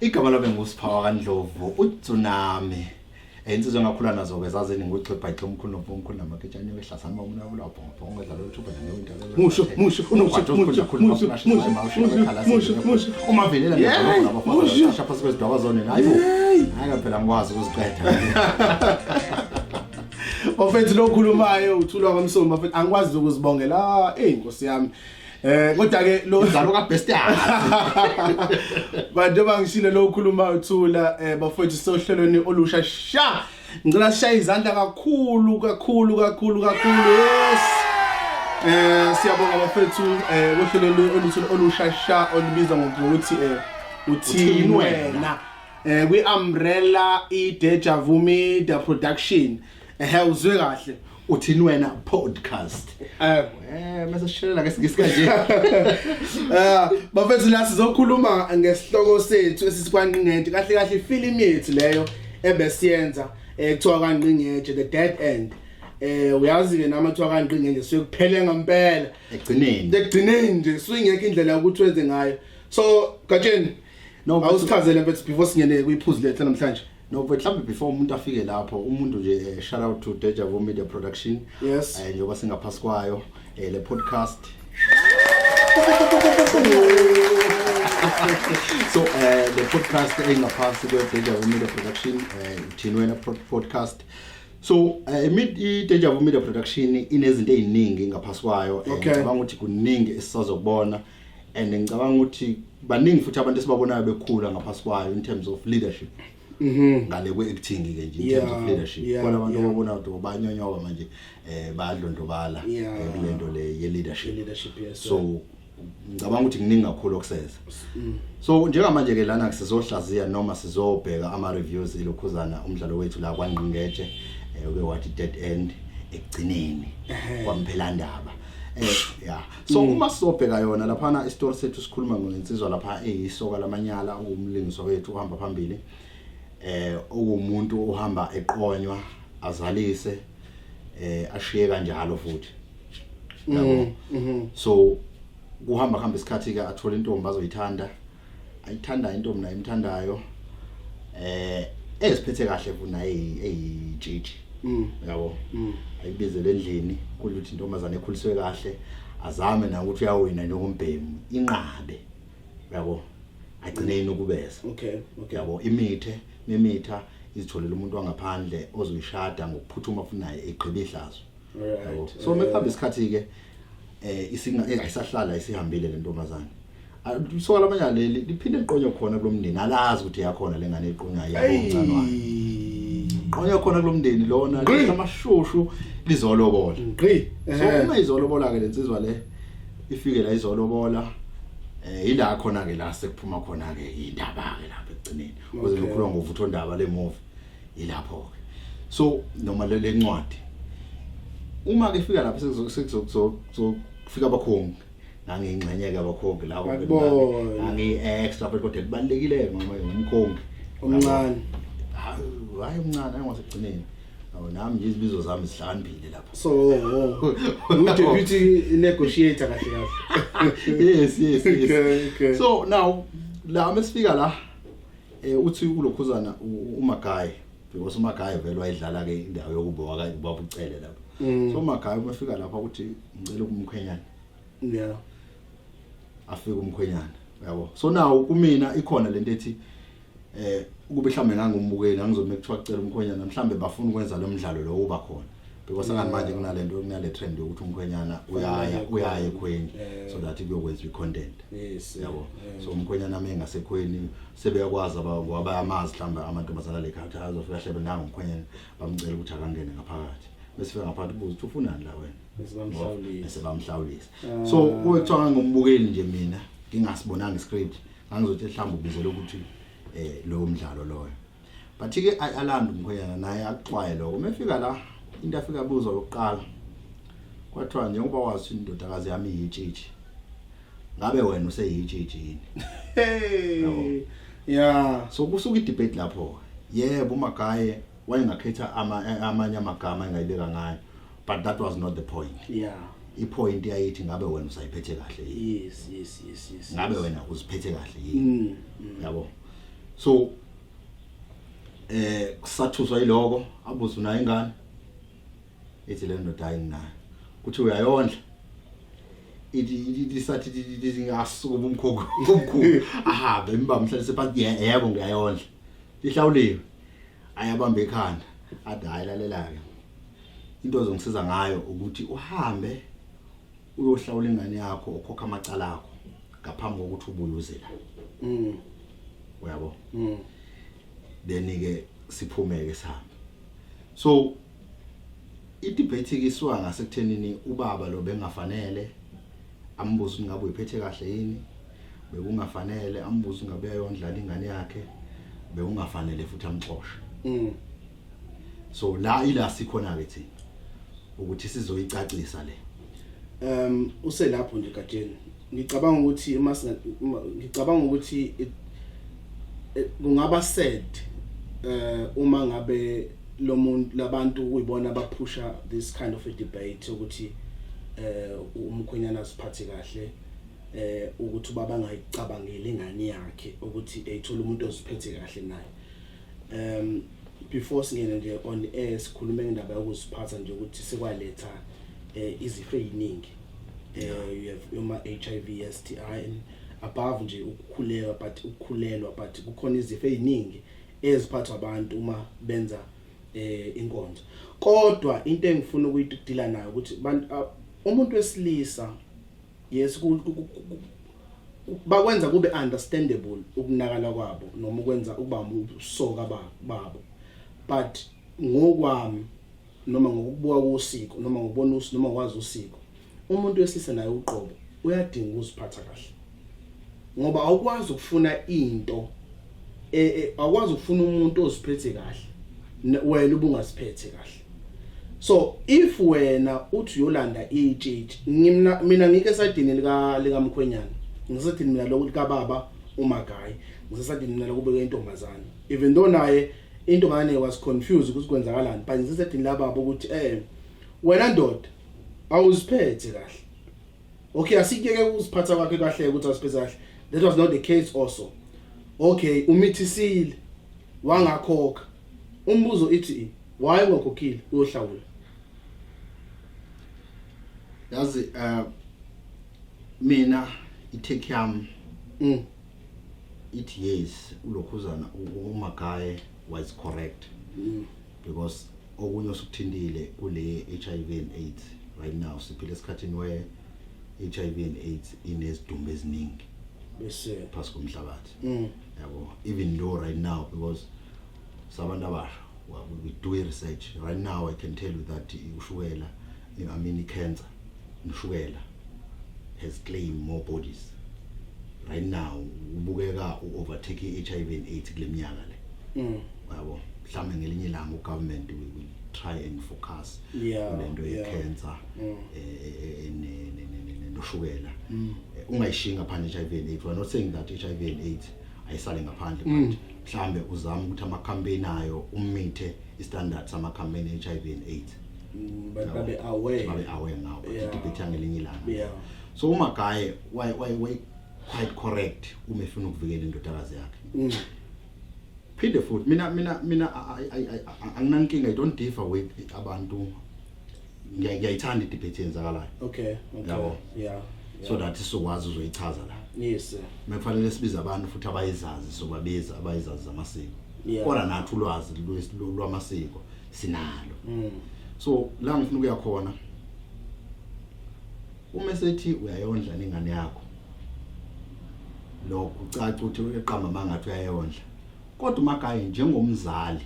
Igama lami nguSiphawa kaNdlovu, uTsunami. Insizwa engakhula nazo ke zazini nguxibha ixomkhulu nomkhulu namaketshane wehlasa noma umnabula bhongo bhongo edlala uthupha nje into. Musho, musho, musho, musho, musho, musho, musho, musho. Uma velela Yeah, nje musho. lapha phansi kwezidwaba zone hayibo. Hayi phela ngikwazi ukuziqeda. Bafethu lo khulumayo uthulwa kwaMsomi bafethu angikwazi ukuzibongela eh inkosi yami. Kodwa ke lo Umdlalo kaBest yakhe. Bantu bangishilo lo khuluma uthula bafethu sohlelweni olusha sha. Ngicela sishaye izandla kakhulu kakhulu kakhulu kakhulu yes. Siyabonga bafethu kohlelo oluthula olusha sha olubizwa ngokuthi uthini wena. Kwi umbrella i Deja Vu Media Production. Uzwe kahle. Uthini wena podcast. Mase sishelela ke singisi kanje. Bafethu la sizokhuluma ngesihloko sethu esisikwanqingetshe kahle kahle ifilimu yethu leyo ebesiyenza kuthiwa kwaNqingetshe The Dead End. Uyazi ke nama kuthiwa kwaNqingetshe sekuphele ngempela. Ekugcineni. Ekugcineni nje suyingekho indlela yokuthi wenze ngayo. So Gatsheni No, awusichazele mfethu before singene kwiphuzu lethu namhlanje. No, but mhlawumbe before umuntu afike lapho umuntu nje shout out to Deja Vu Media Production. Yes. Njengoba singaphasi kwayo le podcast. So le podcast engaphasi kwe Deja Vu Media Production uthini wena podcast. So i Deja Vu Media Production inezinto eziningi ngaphasi kwayo. Ngicabanga ukuthi kuningi esisazokubona and ngicabanga ukuthi baningi futhi abantu esibabonayo bekhula ngaphasi kwayo in terms of leadership. Ngale kwe acting ke nje in terms of leadership. Khona abantu ababona ukuthi banyonyoba manje bayadlondlobala kulento le ye leadership. Leadership, yes. So ngicabanga ukuthi kuningi kakhulu okuseza. So njengamanje ke lana sizohlaziya noma sizobheka ama reviews elokhuzana umdlalo wethu la kwaNqingetshe uke wathi Dead End ekugcineni kwamphela ndaba. Yeah. So uma sizobheka yona laphana isitori sethu sikhuluma ngensizwa lapha eyisoka lamanyala umlingiswa wethu uhamba phambili. Okuwumuntu ohamba eqonywa azalise ashiye kanjalo futhi. Yabo. So kuhamba kuhamba isikhathi ke athola intombi azoyithanda. Ayithanda intombi naye imthandayo. Eziphethe kahle futhi naye eyitshitshi. Yabo. Ayibizele endlini kuthi intombazane ekhuliswe kahle azame na ukuthi uyawina njengombhemu inqabe. Yabo. Agcine inukubeza. Okay, okay. Yabo imithe memitha izitholele umuntu wangaphandle ozoyishada ngokuphuthuma futhi naye egqiba ihlazo. Right. So mekuhamba isikhathi ke isinga ayisahlala isihambile le ntombazane. So lamanye leli liphinde liqonywe khona kulomndeni alazi ukuthi yakhona lengane eqonywa yabo umncane wayo. Qonywe khona kulomndeni lona amashushu lizolobola. Ngqi. So uma izolobola ke lensizwa le ifike la izolobola ila khona ke la sekuphuma khona ke indaba ke lapha ekugcineni. Kuze lokhuluma ngovuthondaba ndaba le movie ilapho ke. So noma le lencwadi uma ke fika lapha sekuzofika abakhongi ngangiyingxenye ke abakhongi labo ngangi extra kodwa kubalekile ngoba ngumkhongi omncane. Hayi omncane angasekugcineni. Awu nami nje izibizo zami zihlakaniphile lapho. So u deputy negotiator kahle kahle. Yes, yes, yes. Okay, okay. So now la mesifika la uthi ulokhuzana uMagaye because uMagaye vele wayedlala ke indawo yokuba ubaba uCele lapho. So uMagaye uma efika lapha uthi ngicela ukumkhwenyana. Yeah. Afika umkhwenyana yabo. So now kumina ikhona lento ethi ukube mhlambe ngangumbukeli ngangizome kuthiwa kucela umkhwenyana mhlambe bafuna ukwenza lo mdlalo lo uba khona because akani manje kunalento kunale trend yokuthi umkhwenyana uyaya ekhweni so that kuyokwenziwa icontent. Yes. Yabo. So umkhwenyana mengasekhweni sebeyakwazi ngoba bayamazi mhlambe amantombazana le khaya azofika hlebe nangu umkhwenyana bamcela ukuthi akangene ngaphakathi. Bese fika ngaphakathi ubuza ukuthi ufunani la wena. Bese bamhlawulisa. Bese bamhlawulisa. So kube kuthiwa ngangumbukeli nje mina ngingasibonanga iscript ngangizothi mhlawumbe ubizela ukuthi lo mdlalo loyo. But ke alanda umkhwenyana naye akuxwaye lokho. Mefika la into afika abuzwa lokuqala kwathiwa njengoba wazi indodakazi yami iyitshitshi ngabe wena useyitshitshi yini? Hey. Yeah. So kusuka idebate lapho. Yebo uMagaye wayengakhetha amanye amagama engayibeka ngayo but that was not the point. Yeah. Ipoint yayithi ngabe wena usayiphethe kahle yini? Yes, yes, yes, yes. Ngabe wena uziphethe kahle yini? Yabo. So kusathuswa yiloko, abuze unayo ingane, ithi le ndoda ayinayo, kuthi uyayondla, ithi sathi ithi ngasuka umkhokho omkhulu, ahambe imbamba mhlalise phansi, yebo ngiyayondla, ihlawuliwe, ayabamba ekhanda, athi hayi, lalela ke, into ozongisiza ngayo ukuthi uhambe uyohlawula ingane yakho, ukhokha amacala akho ngaphambi kokuthi ubuye uze la. Uyabo? Then ke siphume ke sihambe. So i-debate ke isuka ngasekuthenini ubaba lo bengafanele ambuze ngabe uyiphethe kahle yini, bekungafanele ambuze ngabe uyayondlala ingane yakhe, bekungafanele futhi amxoshe. So la ila sikhona ke thina ukuthi sizoyicacisa le. Uselapho nje Gatsheni, ngicabanga ukuthi ngicabanga ukuthi kungaba sad uma ngabe lo muntu, labantu kuyibona abaphusha this kind of a debate ukuthi umkhwenyana aziphathe kahle, ukuthi ubaba angayicabangeli ingane yakhe ukuthi eyithola umuntu oziphethe kahle naye. Before singene nje on air, sikhulume ngendaba yokuziphatha nje, ukuthi sekwaletha izifo eziningi, you have uma HIV, STI and above nje ukukhulelwa, but ukukhulelwa, but kukhona izifo eziningi eziphathwa abantu uma benza inkonzo. Kodwa into engifuna ukuyidila nayo ukuthi bantu, umuntu wesilisa, yes, bakwenza kube understandable ukunakala kwabo noma ukwenza ukuba usoka babo, but ngokwami noma ngokubuka kosiko noma ngokubona noma ngokwazi usiko, umuntu wesilisa naye uqobo uyadinga ukuziphatha kahle, ngoba awukwazi ukufuna into, awukwazi ukufuna umuntu oziphethe kahle wena ubungaziphethe kahle. So if wena uthi uyolanda itshitshi, mina ngike esayidini lika likamkhwenyana, ngisayidini mina lokuthi kababa uMagayi, ngisayidini mina lokubeka intombazana, even though naye intombazane was confused ukuthi kwenzakalani, but ngisayidini lababa ukuthi wena ndoda awuziphethe kahle. Okay, asikuyeke ukuziphatha kwakhe kahle, ukuthi awuziphethe kahle, that was not the case also. Okay, umithisile wangakhokha, umbuzo ithi why ungakhokhile uyohlawula? Yazi, mina i-take yami ithi yes, ulokhuzana uMagaye was correct, because okunye osukuthintile kule HIV and AIDS, right now siphila esikhathini where HIV and AIDS inezidumbu eziningi bese phasi komhlabathi. Yabo, even though right now, because sabantu abasha, well, we do research right now, I can tell you that ushukela, I mean cancer ushukela has claimed more bodies right now, ubukeka u-overtake i-HIV and AIDS kule minyaka le. Yabo, mhlawumbe ngelinye ilanga ugovernment will try and focus kulento ye-cancer noshukela. Ungayishiyi ngaphandle HIV and AIDS. We are not saying that HIV and AIDS ayisale ngaphandle, but mhlambe uzama ukuthi ama-campaign ayo umithe i-standard sama-campaign HIV and AIDS. But babe aware. Babe aware ngawo, but i-debate yangelinye ilanga. So uMagaye way quite correct uma efuna ukuvikela indodakazi yakhe. Phinde futhi mina anginankinga, I don't differ with abantu. Ngiyayithanda i-debate eyenzakalayo. Yabo. So that sizokwazi uzoyichaza la. Mekufanele sibize abantu futhi abayizazi, sobabiza abayizazi zamasiko. Kodwa nathi ulwazi lwamasiko sinalo. So la ngifuna ukuya khona, uma sethi uyayondla nengane yakho, lokho ucaca ukuthi uyeqamba mangathi uyayondla, kodwa uMagayi njengomzali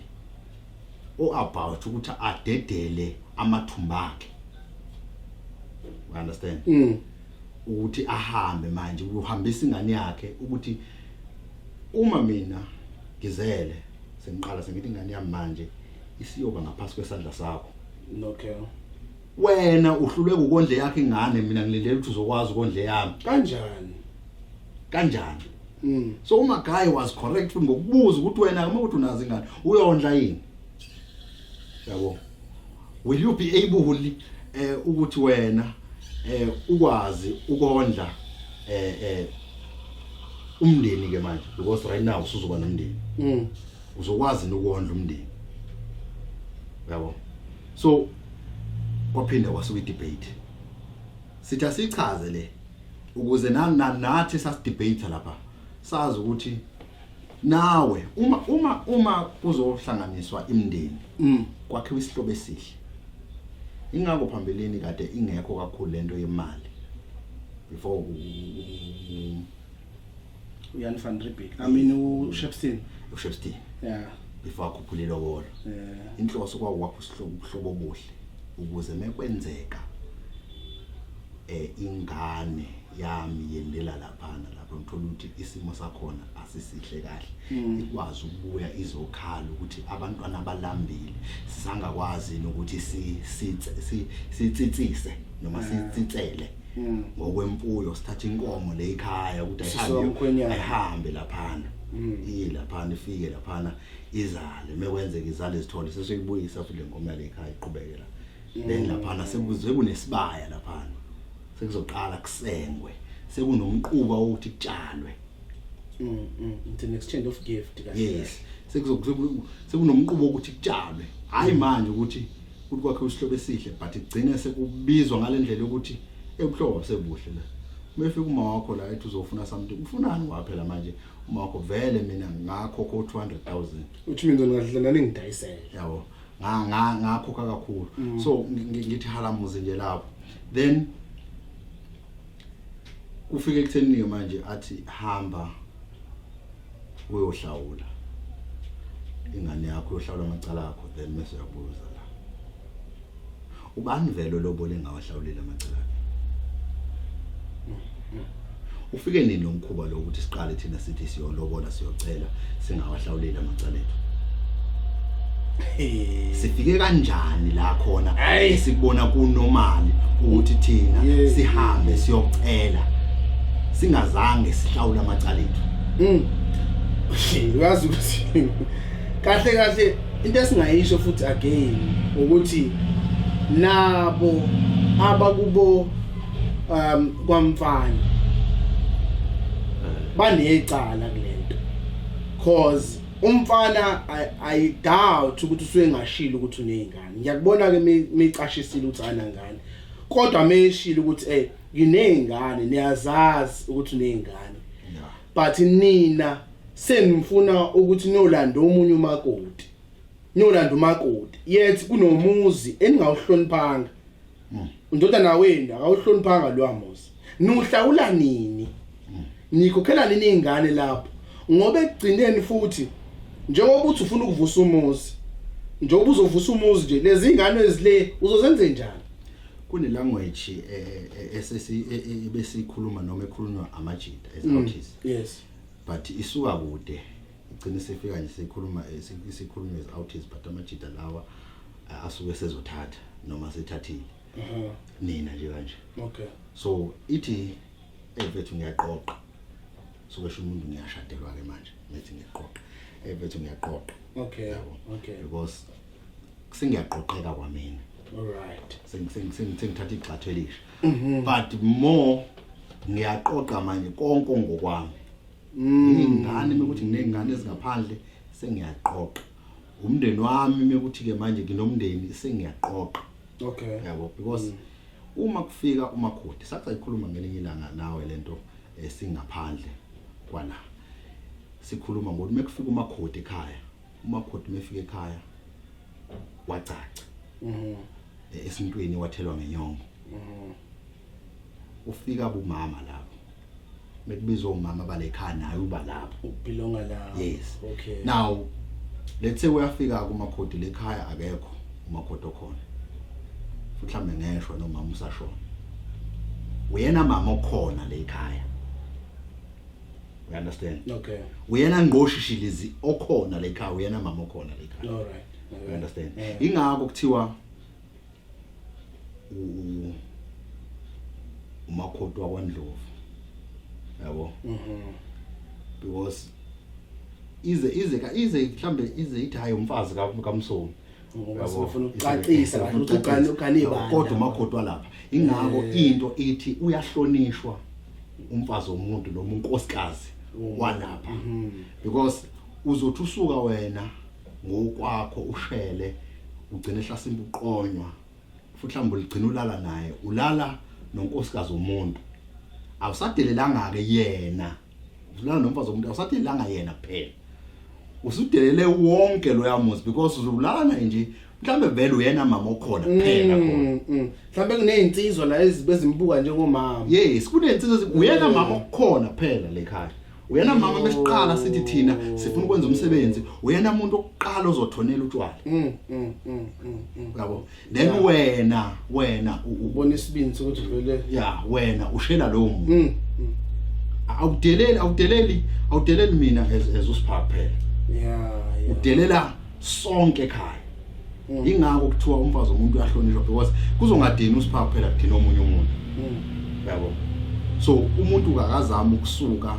o about ukuthi adedele amathumba akhe, you understand? Ukuthi ahambe manje uhambisa ingane yakhe, ukuthi uma mina ngizele sengiqala sengithi ingane yami manje isiyoba ngaphansi kwesandla sakho, wena uhluleka ukondle yakhe ingane, mina ngilindele ukuthi uzokwazi ukondle yami. Kanjani? Kanjani? So uMagayi was correct futhi ngokubuza ukuthi wena uma ukuthi unazo ingane uyondla yini, yabo, will you be able ukuthi wena ukwazi ukondla Umndeni ke manje, because right now usuzoba nomndeni, uzokwazi nokondla umndeni, yabo. So kwaphinda kwasuka i-debate. Sithi asichaze le ukuze nathi sasidebate lapha, sazi ukuthi nawe uma kuzohlanganiswa imindeni, kwakhiwa isihlobo esihle. Ingakho phambilini kade ingekho kakhulu lento yemali before uJan van Riebeeck, I mean uShepstone. uShepstone. Before akhuphule ilobolo, inhloso kwakwakho isihlobo, ubuhlobo obuhle, ukuze mekwenzeka ingane yami yendela laphana, lapho ngithola ukuthi isimo sakhona asisihle kahle, ikwazi ukubuya izokhala ukuthi abantwana balambile, sisangakwazi nokuthi si sitsitsise noma sitsitsele ngokwemfuyo, sithatha inkomo le ekhaya ukuthi Sisi ayihambe wamkhwenyana. Ayihambe laphana, iye laphana, ifike laphana, izale. Mekwenzeka izale, izithole, sesiyibuyisa futhi le nkomo yale ekhaya, iqhubeke la. Then laphana sekuze kunesibaya laphana, sekuzoqala kusengwe, sekunomquba wokuthi kutshalwe. It's an exchange of gift kahle. Yes, sekunomquba wokuthi kutshalwe. Hayi, manje ukuthi kwakhe isihlobo esihle, but igcine sekubizwa ngalendlela yokuthi ebuhlobo sebuhle la. Mefika uma wakho la, ethi uzofuna something, ufunani? Waphela manje uma wakho vele, mina ngakhokha u200000. Uthi mina ngadlela ningidayisele. Yabo, nga nga ngakhokha kakhulu. So ngithi halamuzi nje lapho, then kufike ekutheni ke manje athi hamba uyohlawula ingane yakho, uyohlawula amacala akho, then bese uyabuza la ubani vele lobole engawahlawulile amacala akhe. Ufike nini lo mkhuba lo ukuthi siqale thina sithi siyolobola, siyocela singawahlawuleli amacala ethu? Sifike kanjani la khona esikubona kunormal ukuthi thina sihambe siyocela singazange sihlawule amacala ethu? Uyazi ukuthi kahle kahle into esingayisho futhi again ukuthi nabo abakubo kwamfana banecala kulento, cause umfana I doubt ukuthi usuke engashilo ukuthi unezingane. Ngiyakubona ke micashisile ukuthi anangane, kodwa meshilo ukuthi nginezingane, niyazazi ukuthi unezingane, but nina senifuna ukuthi niyolanda omunye umakoti, niyolanda umakoti, yet kunomuzi eningawuhloniphanga. Undodana wenu akawuhloniphanga lo muzi. Nuhlawula nini? Nikhokhela nini izingane lapho? Ngoba ekugcineni futhi, njengoba uthi ufuna ukuvusa umuzi, njengoba uzovusa umuzi nje, lezi ingane ezile uzozenze njani? Kune language esesi besikhuluma noma ekhulunywa amajita as outies, but isuka kude, igcine sifika nje sikhuluma, isikhulunywa as outies, but amajita lawa asuke sezothatha noma sethathile nina nje kanje. So ithi mfethu ngiyaqoqa, suke sho umuntu ngiyashadelwa ke manje, ngithi ngiyaqoqa, mfethu ngiyaqoqa. Yabo. Because sengiyaqoqeka kwamina. All right. Sengithatha igxathu elisha, but more ngiyaqoqa manje konke ngokwami. Ingane mekuthi nginezingane ezingaphandle, sengiyaqoqa. Umndeni wami mekuthi ke manje nginomndeni, sengiyaqoqa. Yabo, because uma kufika umakhoti, sathi ayikhuluma ngelinye ilanga nawe lento esingaphandle kwala, sikhuluma ngokuthi mekufika umakhoti ekhaya, umakhoti mefika ekhaya wacaca esintwini, wathelwa ngenyongo, ufika bumama lapho, mekubizwa umama balekhaya, naye uba lapho. Ubelonga la. Yes. Now let's say uyafika kumakhoti lekhaya, akekho umakhoti okhona futhi, mhlambe ngeshwa nomama usashona, uyena mama okhona le ekhaya, you understand? Okay. Uyena ngqoshishilizi okhona le ekhaya, uyena mama okhona le ekhaya. All right. You understand? Yeah. Ingakho kuthiwa umakhoti wakwaNdlovu, yabo, because ize mhlambe ize ithi hayi, umfazi kaMsomi. Ngoba Yabo. sifuna ukucacisa kahle ukuthi ugane Yabo, ibani. Kodwa umakhoti walapha, ingakho into ithi uyahlonishwa umfazi womuntu noma unkosikazi. Walapha, because uzothi usuka wena ngokwakho ushele, ugcine hlasimba uqonywa, futhi mhlawumbe uligcina ulala naye, ulala nonkosikazi womuntu, awusadelelanga ke yena, ulala nomfazi womuntu, awusadelelanga yena kuphela, usudelele wonke loya muzi, because uzulala naye nje, mhlambe vele uyena mama okhona kuphela khona. Mhlambe kunezinsizwa la ezimbuka njengomama. Yes, kunensizwa, uyena mama okukhona kuphela lekhaya, uyena mama besiqala sithi thina sifuna ukwenza umsebenzi, uyena umuntu okuqala ozothonela utshwala. Yabo, then wena Ubona isibindi sokuthi vele Ya, wena ushela lowo muntu. Awudeleli mina as usipha kuphela. Udelela sonke ekhaya. Ingakho kuthiwa umfazi womuntu uyahlonishwa, because kuzongadini usipha kuphela, kudina omunye umuntu. Yabo, so umuntu akazama ukusuka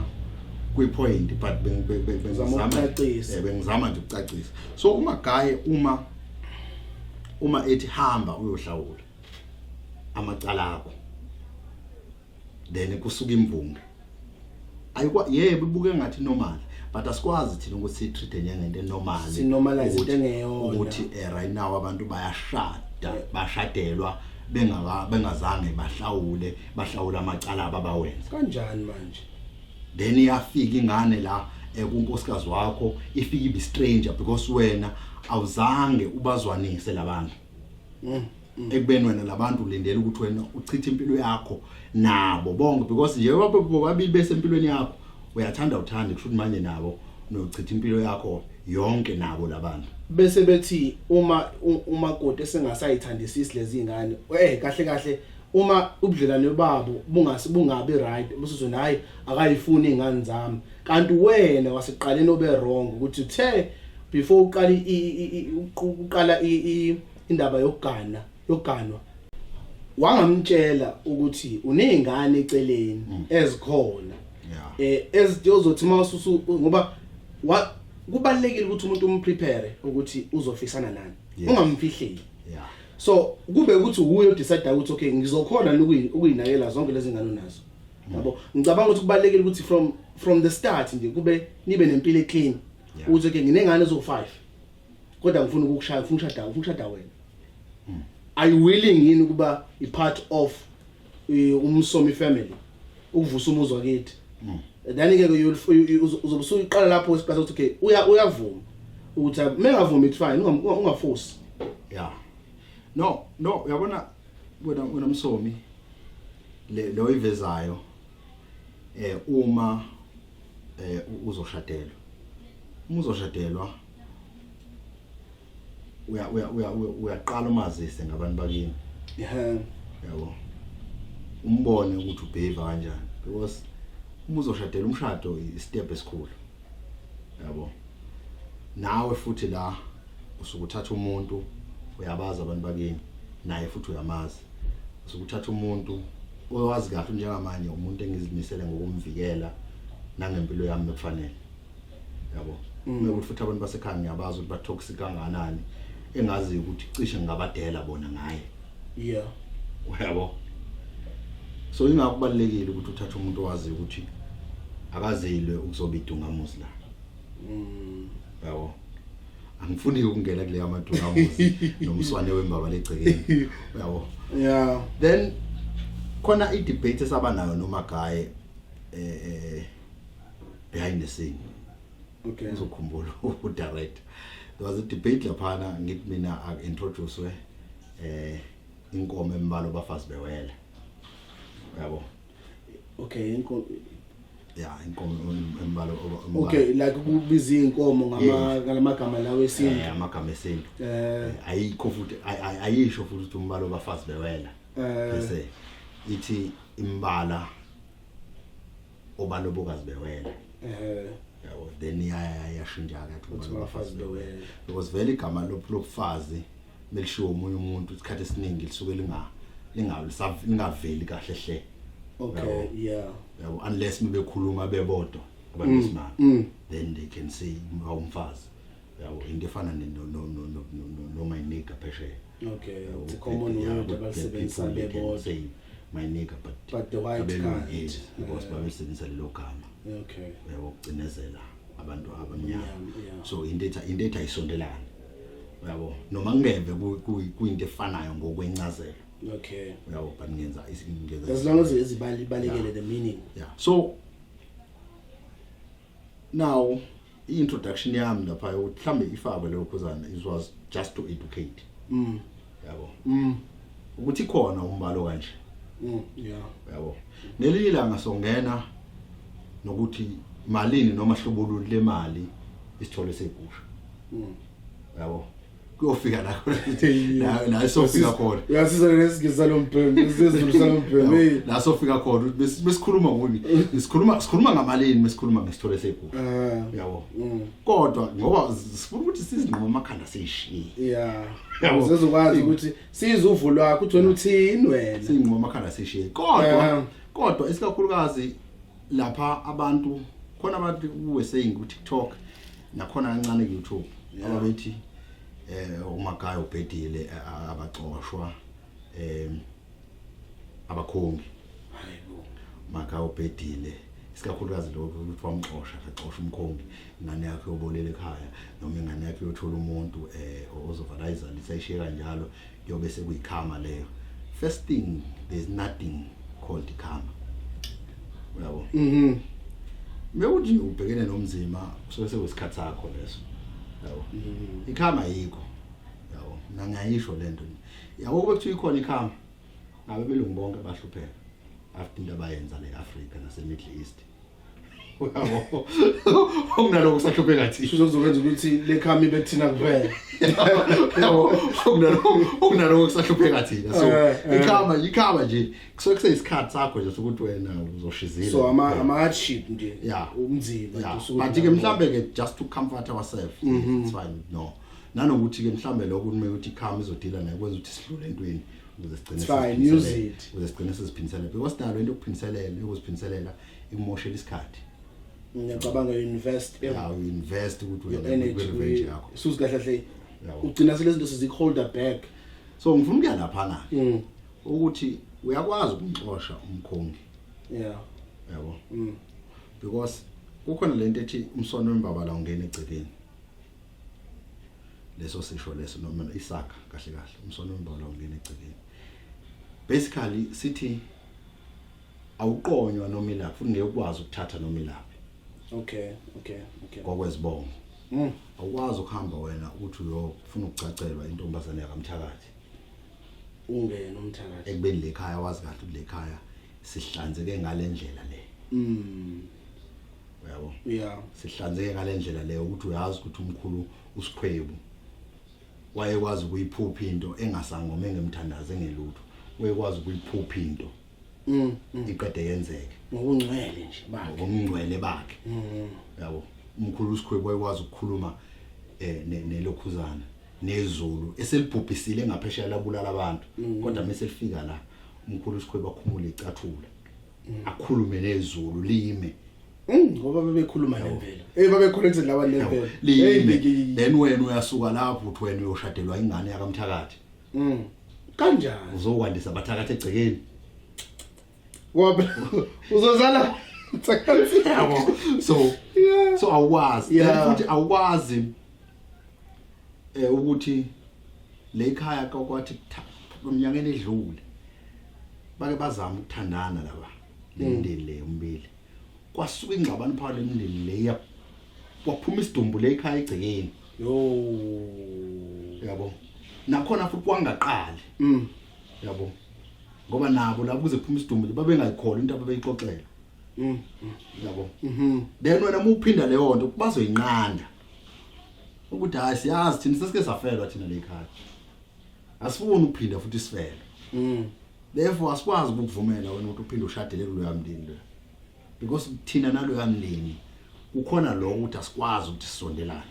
kwi-point, but Uzama bengizama ukucacisa. Bengizama nje ukucacisa. So umagaye uma ethi hamba uyohlawula amacala akho, then kusuka imvunge, ayikwa yebo, ibuke ngathi normal, but asikwazi thina ukuthi siyitreat njengento enormal. Si-normalize into engeyona. Ukuthi right now abantu bayashada, bashadelwa bengazange bahlawule amacala ababawenza. Kanjani manje? Then iyafika ingane la kunkosikazi wakho, ifika ibe stranger because wena awuzange ubazwanise labantu, ekubeni wena labantu ulindele ukuthi wena uchithe impilo yakho nabo bonke, because nje bobabili besempilweni yakho, uyathanda uthande, kusho ukuthi manje nabo nochitha impilo yakho yonke nabo labantu. Bese bethi uma umakoti esengasayithandisisi lezi ngane, kahle kahle uma ubudlelwane babo bungabi right, bese hayi, akayifuni ingane zami, kanti wena waseqaleni obe wrong ukuthi uthe before uqala uqala indaba yokuganwa wangamtshela ukuthi unezingane eceleni ezikhona ezizothi mawususu, ngoba kubalekile ukuthi umuntu umprepare ukuthi uzofisana nani, ungamfihleli. So kube ukuthi uye odecide ukuthi okay, ngizokhona ukuyinakela zonke lezi ngane onazo, yabo. Ngicabanga ukuthi kubalekile ukuthi from the start nje kube nibe nempilo eclean, ukuthi okay, nginengane ezo5, kodwa ngifuna ukukushaya, ngifuna ukushada wena. Are you willing yini ukuba i part of umsomi family, ukuvusa umuzi wakithi? Then ke uzobe usuqala lapho isiqala ukuthi okay, uyavuma ukuthi mengavumi, it's fine, ungaforce. Yeah, no, uyabona wena Msomi, le lo ivezayo, uma uzoshadelwa, uya uya uya uyaqala umazise ngabantu bakini. Yabo, umbone ukuthi ubehave kanjani, because uma uzoshadela, umshado istep esikhulu, yabo. Nawe futhi la usuke uthatha umuntu, uyabazi abantu bakini, naye futhi uyamazi. Usuke uthatha umuntu owazi kahle njengamanje, umuntu engizimisele ngokumvikela nangempilo yami ekufanele, yabo. Ukuthi futhi abantu basekhaya ngiyabazi ukuthi ba toxic kangakanani, engazi ukuthi cishe ngingabadela bona ngaye. Uyabo, so ingakho kubalekile ukuthi uthathe umuntu owaziyo ukuthi akazilwe ukuzoba idungamuzi la. Yabo, angifuni ukungena kule amadungamuzi nomswane wembaba legcekeni, uyabo. Then khona i debate esaba nayo noMagaye behind the scene. Uzokhumbula udirector, there was a debate laphana, ngithi mina aku-introduce inkomo embalo bafazi bewele, yabo. Okay, inkomo. Ya, inkomo embalo. Okay, like kubiza inkomo ngalamagama lawo esintu. Amagama esintu. Ayikho futhi, ayisho futhi ukuthi umbalo bafazi bewela, bese ithi imbala obalobokazi bewela. Yabo, then iyashintsha ke uthi umbalo bafazi bewela. Because vele igama lobufazi melishiwo omunye umuntu isikhathi esiningi lisuke lingaveli kahle hle. Yabo, unless bebekhuluma bebodwa abantu besimame, then they can say umfazi, yabo, into efana no no no no no my nigga phesheya. Okay, it's a common word abalisebenzisa people, they can bebodwa. say My nigger, but But the white abelungu, kind. yes, because babesebenzisa lelo gama, uyabo, ukucinezela abantu abamnyama. Yeah. So into ethi ayisondelani, uyabo, noma kungeve kuyinto efanayo ngokwencazelo, uyabo, but ngenza As long as izibalekele the meaning. Yeah, so now i-introduction yami lapha ukuthi mhlambe ifakwe leyo khuzana, it was just to educate, yabo, ukuthi khona umbalo kanje, uyabo. Nelinye ilanga songena nokuthi malini noma hlobo luni lemali isithole segusha, yabo, kuyofika la la sofika khona. Uyasiza lesingisi salombhemu, lesizulu salombhemu, hey. La sofika khona ukuthi besikhuluma ngoni, sikhuluma ngamalini besikhuluma ngesithole segusha, yabo. Kodwa ngoba sifuna ukuthi sizinqoma amakhanda seyishiye. Yabo. Uzokwazi ukuthi size uvo lwakho uthi wena uthini wena. Siyinqoma amakhanda seyishiye, kodwa kodwa isikakhulukazi lapha abantu khona, abantu were saying ku TikTok nakhona kancane ku YouTube, ababethi umagaya ubhedile, abaxoshwa abakhongi. Hayibo. Magaya ubhedile, isikakhulukazi lokho ukuthi wamxosha, akaxosha umkhongi, ingane yakhe yobolela ekhaya noma ingane yakhe yothola umuntu ozovala izalisa ishiye kanjalo, kuyobe sekuyikarma leyo. First thing, there's nothing called karma, uyabo. Mewuthi ubhekene nomzima, kusuke sekuyisikhathi sakho leso, yabo. Ikarma yikho, yabo, mina ngiyayisho lento, yabo. Kube kuthiwa ikhona ikarma, ngabe belungu bonke bahlupheka after into abayenza le Africa nase Middle East, uyabo, okunaloko kusahlupheka thina. Shuzo uzokwenza ukuthi le karma ibe thina kuphela. Yabo, okunaloko kusahlupheka thina, so ikarma nje kusuke kuseyisikhathi sakho nje sokuthi wena uzoshizila. So ama hardship nje. Umzimba nje usuke But ke mhlambe ke just to comfort ourselves, it's fine, no, nanokuthi ke mhlambe lokho kumele ukuthi ikarma izodila nayo, kwenza ukuthi sidlule entweni ukuze sigcine It's fine, siziphindiselele. Use it. Ukuze sigcine siziphindiselele, because nalo into yokuphindiselela, yokuziphindisela ikumoshela isikhathi. Ngiyacabanga you invest Yeah, you invest ukuthi your wena energy kwi-revenge yakho. Suze kahle kahle Yabo. ugcina sele izinto seziku-holda back. So ngifuna ukuya laphana ukuthi uyakwazi ukumxosha umkhongi, yabo, because kukhona lento ethi umsono wembabala ungena egcekeni, leso sisho leso noma isaka kahle kahle, umsono wembabala ungena egcekeni, basically sithi awuqonywa noma ilaphi, futhi ngeke ukwazi ukuthatha noma ilaphi. Ngokwezibongo, awukwazi ukuhamba wena uthi uyofuna ukucacelwa intombazane yakamthakathi Ungena umthakathi. Ekubeni le khaya wazi kahle ukuthi le khaya sihlanzeke ngalendlela le, uyabo, sihlanzeke ngalendlela leyo ukuthi uyazi ukuthi umkhulu usikhwebu wayekwazi ukuyiphupha into engasangoma, engemthandazo, engelutho, wayekwazi ukuyiphupha into iqede yenzeke. Ngokungcwele nje bakhe. Ngokungcwele bakhe, yabo. Umkhulu usikhwebu wayekwazi ukukhuluma nelokhuzana nezulu eselibhubhisile ngaphesheya labulala abantu, kodwa mase lifika la, umkhulu usikhwebu akhumule icathula, akhulume nezulu lime. Ngoba bebekhuluma nemvelo. Babe-connected laba nemvelo. Lime. Hey. Then wena uyasuka lapho uthi wena uyoshadelwa ingane yakamthakathi. Kanjani? Uzokwandisa abathakathi egcekeni. Ngoba uzozala thakathi. Yabo, so so awukwazi. Then futhi awukwazi ukuthi le ekhaya kwakwathi eminyakeni edlule bake bazama ukuthandana laba lemindeni le umbili, kwasuka ingxabano phakathi lemindeni le, ya kwaphuma isidumbu le ekhaya egcekeni. Yo. Yabo, nakhona futhi kwangaqali, yabo, ngoba nabo la kuze kuphuma isidumbu nje babengayikholwa into ababeyixoxela, yabo. Then wena uma uphinda leyo nto, bazoyinqanda ukuthi hayi, siyazi thina, sesike safelwa thina le ekhaya, asifuni ukuphinda futhi sifelwe. Therefore asikwazi ukukuvumela wena ukuthi uphinde ushadele kuloya mndeni loya, because thina naloya mndeni kukhona lokho ukuthi asikwazi ukuthi sisondelane,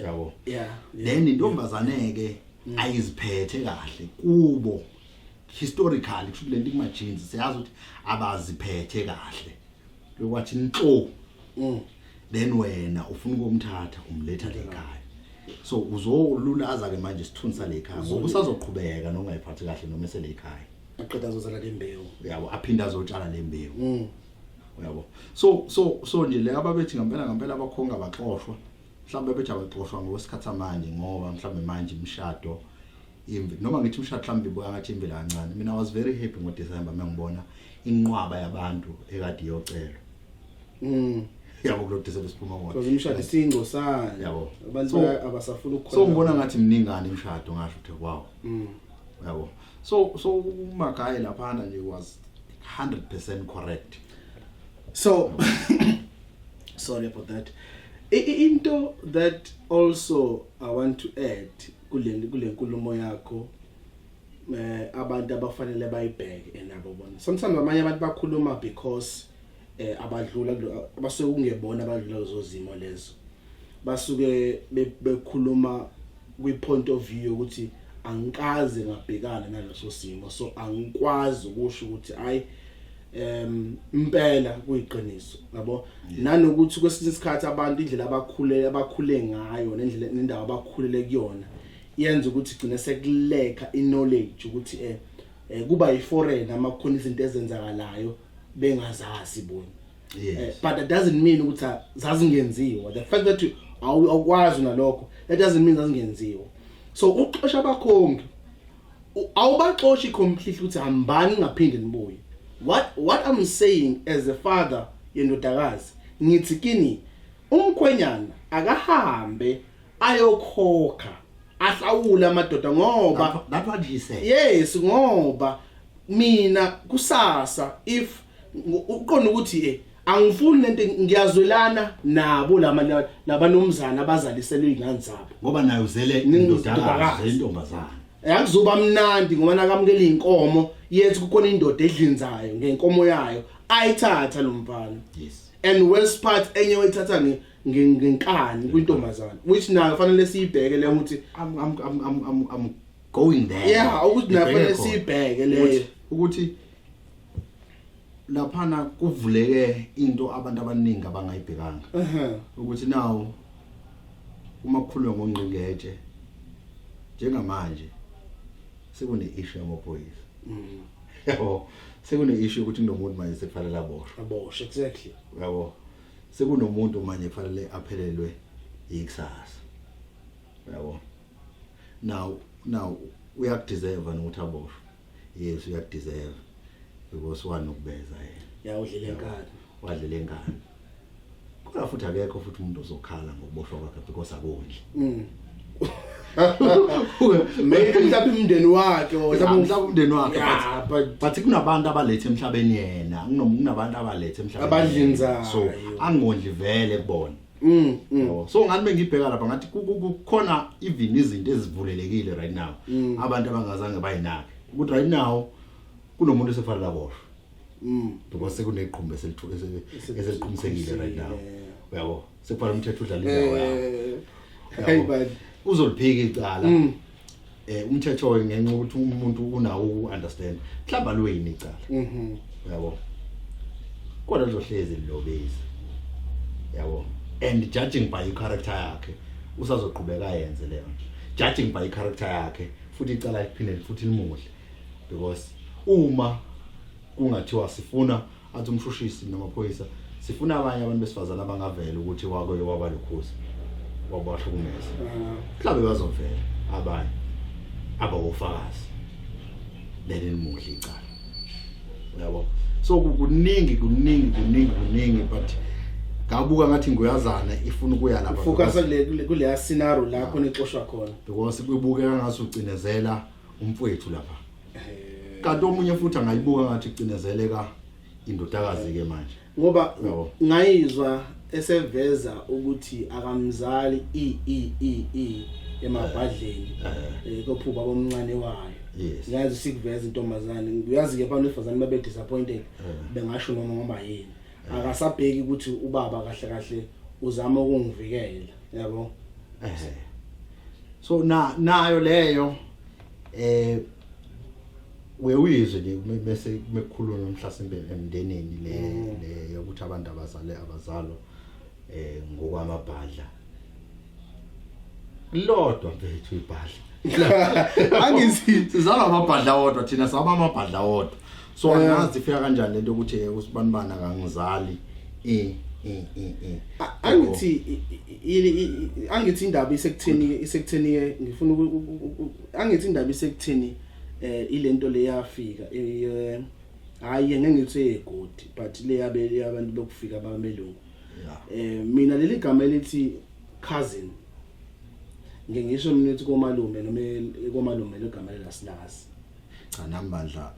yabo. Then intombazane ke ayiziphethe kahle kubo historically, kusho lento kuma genes, siyazi ukuthi abaziphethe kahle, lokwathi nhlo. Then wena ufuna ukumthatha umletha lekhaya, so uzolulaza ke manje isithunzi sale ekhaya, ngoba usazoqhubeka nongayiphathi kahle noma esele ekhaya. Aqeda azozala lembewu. Yabo, aphinda azotshala lembewu. Uyabo, so nje le ababethi ngempela ngempela abakhonga baxoshwa, mhlawumbe bethi abaxoshwa ngokwesikhathi samanje, ngoba mhlawumbe manje imishado noma ngithi imishado mhlawumbe ibuka ngathi imvela kancane. Mina I was very happy ngoDecember mengibona inqwaba yabantu ekade iyocelwa. Yabo, kulo December siphuma ngona. Because imishado isingcosana. Yabo. Abantu abasafuna ukukhona. So ngibona ngathi mningane imishado, ngasho ukuthi wow. Yabo, so uMagaye laphana nje was 100% correct. So sorry about that. Into that also I want to add kule nkulumo yakho, abantu abafanele bayibheke enabo bona. Sometimes abanye abantu bakhuluma because abadlula abasuke kungebona abadlula lezo zimo lezo. Basuke bekhuluma kwi point of view ukuthi angikaze ngabhekana naleso simo, so angikwazi ukusho ukuthi ayi, impela kuyiqiniso, yabo. Nanokuthi kwesinye isikhathi abantu indlela abakhule ngayo nendlela nendawo abakhulele kuyona yenza ukuthi gcine sekulacka iknowledge ukuthi kuba yiforeign ama kukhona izinto ezenzakalayo bengazazi bona. But that doesn't mean ukuthi zazingenziwa. The fact that awukwazi nalokho, that doesn't mean zazingenziwa. So uxosha abakhongi, awubaxoshi completely ukuthi hambani ngaphinde nibuye. What I'm saying as a father yendodakazi, ngithi kini umkhwenyana akahambe ayokhokha, ahlawule amadoda, ngoba That's what he said. Yes, ngoba mina kusasa if uqonda ukuthi angifuni lento, ngiyazwelana nabo lama labanomzana abazaliselwe izingane zabo. Ngoba naye uzele indodakazi. Indodakazi intombazana. Akuzoba mnandi ngoba nakamukela inkomo yethu, kukhona indoda edlinzayo ngenkomo yayo, ayithatha lo mfana. And worst part, enye wayithatha ngenkani kwintombazana, which nayo fanele siyibheke le ukuthi I'm going there. Yeah, ukuthi nayo Ngibheke fanele khona. siyibheke leyo. Ukuthi laphana kuvuleke into abantu abaningi abangayibhekanga. Ukuthi now uma kukhulunywa ngongqingetshe njengamanje sekune issue yamaphoyisa. Yabo, sekune issue ukuthi kunomuntu manje sekufanele aboshwe. Aboshwe, exactly. Yabo, sekunomuntu manje kufanele aphelelwe ikusasa. Yabo, now uyakudeserve ukuthi aboshwe. Yes, uyakudeserve because wanokubeza yena. Ya, udlile enkani. Wadlela enkani, kodwa futhi akekho futhi umuntu ozokhala ngokuboshwa kwakhe because akondli. Maybe mhlawumbe umndeni wakhe or mhlawumbe umndeni wakhe, Yeah, but but kunabantu abalethe emhlabeni yena, kunabantu abalethe emhlabeni Abadlinzayo. yena. So angondli vele kubona. Yabo, so ngathi bengibheka lapha ngathi kukhona even izinto ezivulelekile right now abantu abangazange bayinake, ukuthi right now kunomuntu osefanele aboshwe because sekuneqhumbe eseliqhumsekile right now. Uyabo, sekufanele umthetho udlala indawo yawo. Hey, but Uzoliphika icala. Umthetho ke, ngenxa ukuthi umuntu unawo ukunderstand, mhlawumbe alweni icala. Uyabo, kodwa lizohlezi lilobezi, yabo, and judging by i-character yakhe usazoqhubeka ayenze leyo nto. Judging by i-character yakhe futhi icala liphinde futhi limuhle, because uma kungathiwa sifuna, athi umshushisi namaphoyisa, sifuna abanye abantu besifazana abangavela ukuthi wake wabalukhuza, wabahlukumeza, mhlawumbe bazovela abanye abawofakazi, then limuhle icala. Uyabo, so kuningi kuningi kuningi kuningi, but ngabuka ngathi nguyazana ifuna ukuya lapha. Focus kuleya scenario la khona ixoshwa khona. Because kubukeka ngathi ucinezela umfowethu lapha, kanti omunye futhi angayibuka ngathi ucinezeleka indodakazi ke manje. Ngoba Yabo. ngayizwa eseveza ukuthi akamzali i i i i emabhadleni kophuba bomncane wayo. Ngazi sikuveza intombazane, uyazi ke abantu besifazane babe disappointed, bengasho noma ngoba yini, akasabheki ukuthi ubaba kahle kahle uzama ukungivikela, yabo. So na nayo leyo uyuyizwe nje bese mekukhulunywa mhlasimbe emndenini le yokuthi abantu abazale abazalo ngokwamabhadla lodwa, mfethu, ibhadla. Angithi Sizalwa amabhadla wodwa thina, saba amabhadla wodwa. So angazi ifika kanjani lento ukuthi usibanibani akangizali. Eh eh eh eh. Angithi angithi indaba isekutheni ngifuna angithi indaba isekutheni ilento le yafika, hayi ngeke ngithi egodi, but le yabe yabantu bokufika ababelungu. Mina leli gama elithi cousin, ngeke ngisho mina ukuthi komalume noma komalume, legama lelasilazi. Cha, nami bandla,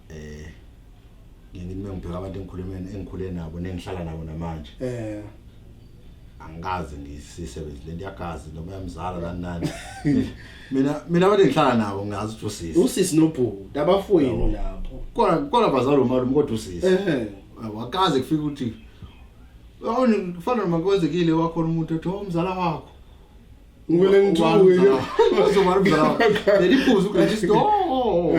ngithi ngibheka abantu engikhulumeni, engikhule nabo nengihlala nabo namanje, angikaze ngisisebenzi lento yagazi noma yamzala nani nani. Mina abantu engihlala nabo ngazi ukuthi usisi. Usisi nobhuti abafowenu lapho. Kona bazali umalume, kodwa usisi. Wakaze kufika ukuthi awuni kufana noma kwenzekile wakhona umuntu ethi, "Oh, umzala wakho." Ngivele ngithuke. Uzobala umzala wakho. Leli phuzu ukurejista. Oh.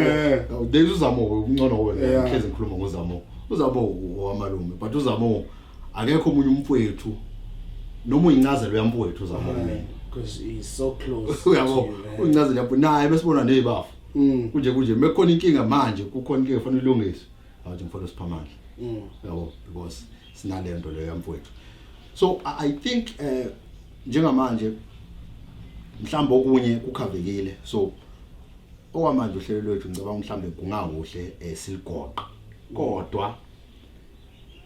There's uZamo ungcono wena. Ngihlezi ngikhuluma ngoZamo. UZamo wamalume, but uZamo akekho omunye umfowethu noma uyincazelo yamfowethu uZamo kumina. Because he's so close Uyabo, to you, man. Uyincazelo yamfowethu naye besibona nezibafu. Kunje kunje mekukhona inkinga manje, kukhona inkinga efanele ilungiswe. Awuthi ngifuna uSiphamandla. Yabo, because sinale nto leyo yamfowethu. So I think njengamanje mhlawumbe okunye kukhavekile, so okwamanje uhlelo lwethu ngicabanga mhlawumbe kungakuhle siligoqa, kodwa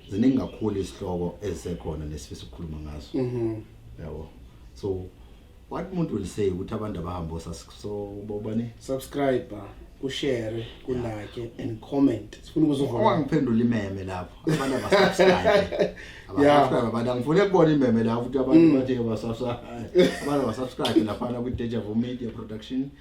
ziningi kakhulu izihloko ezisekhona nesifisa ukukhuluma ngazo. Yabo, so what umuntu will say ukuthi abantu abahamba so bobani? Subscribe, ushare, kulike and comment. Sifuna ukuzova. Owangiphendula imeme lapho, abantu abasubscribe, abasubscribe abantu, angifune ukubona imeme lapho ukuthi abantu bathi basubscribe, abantu abasubscribe laphana kwi Deja Vu Media Production.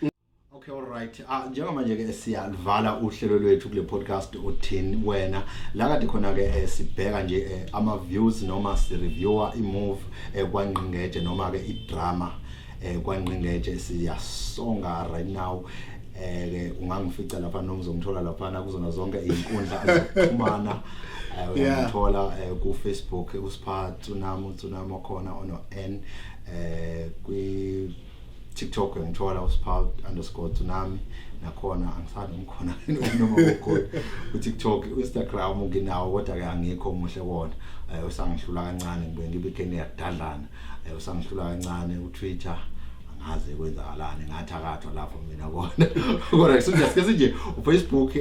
Okay, all right. Ah, njengamanje ke siyalivala uhlelo lwethu kule podcast uthini wena. La kade khona ke sibheka nje ama views noma si reviewer i movie kwaNgqingetshe noma ke i drama kwaNgqingetshe. Siyasonga right now. Ke ungangifica lapha noma uzongithola lapha kuzona zonke izinkundla zokuxhumana. Uyangithola ku Facebook uSipha Tsunami, Tsunami khona ono N, kwi TikTok uyangithola uSipha_Tsunami nakhona, angisazi ngikhona noma kukhona ku TikTok. Instagram nginawo kodwa ke angikho muhle kona, usangihlula kancane, ngibuye ngibe ikhene yakudadlana, usangihlula kancane. uTwitter angaze kwenzakalani, ngathi akathwa lapho mina kona, kodwa sike sinje uFacebook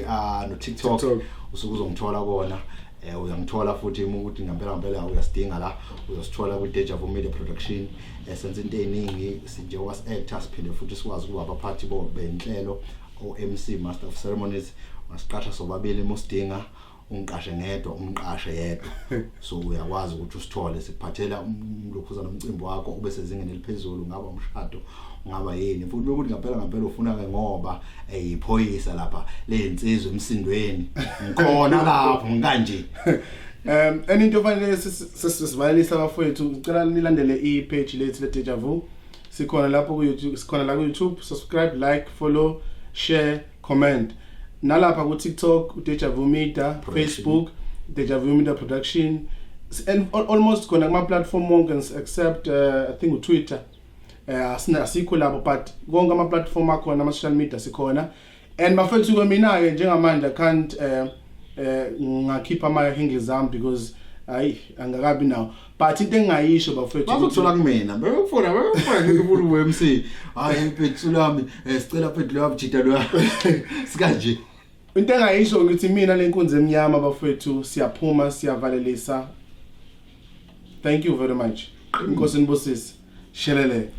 no TikTok. TikTok. Usuke uzongithola kona. Uyangithola futhi uma ukuthi ngempela ngempela uyasidinga la, uyosithola kwi Deja Vu Media Production. Senza into eziningi sinje was actor, siphinde futhi sikwazi ukuba abaphathi bo benhlelo, o MC, master of ceremonies. Wasiqasha sobabili uma usidinga, ungiqashe ngedwa, umqashe yedwa, so uyakwazi ukuthi usithole sikuphathela lokhuza nomcimbi wakho ube sezingeni eliphezulu, ungaba umshado, ungaba yini futhi. Ukuthi ngempela ngempela ufuna ke ngoba eyiphoyisa lapha leyinsizwa emsindweni, ngikhona lapho ngikanje. Enye into ofanele sisivalelisa abafowethu, ngicela nilandele i-page lethu le Deja Vu. Sikhona lapho ku YouTube, sikhona la ku YouTube, subscribe, like, follow, share, comment. Nalapha ku TikTok Deja Vu Media, Production. Facebook Deja Vu Media Production. And almost khona kuma platform wonke except I think u Twitter. Asina asikho lapho, but konke ama platform akhona ama social media sikhona. And bafethu ke mina ke njengamanje I can't ngakhipha ama handles ami because hayi angakabi nawo, but into engingayisho bafethu Bazokuthola kumina, bebekufuna ngikubula u-MC, hayi mfethu lami, sicela mfethu lo yamjida lo sikanje. Into engayisho ngithi mina lenkunzi emnyama bafethu, siyaphuma, siyavalelisa. Thank you very much, inkosi nibusise, shelele.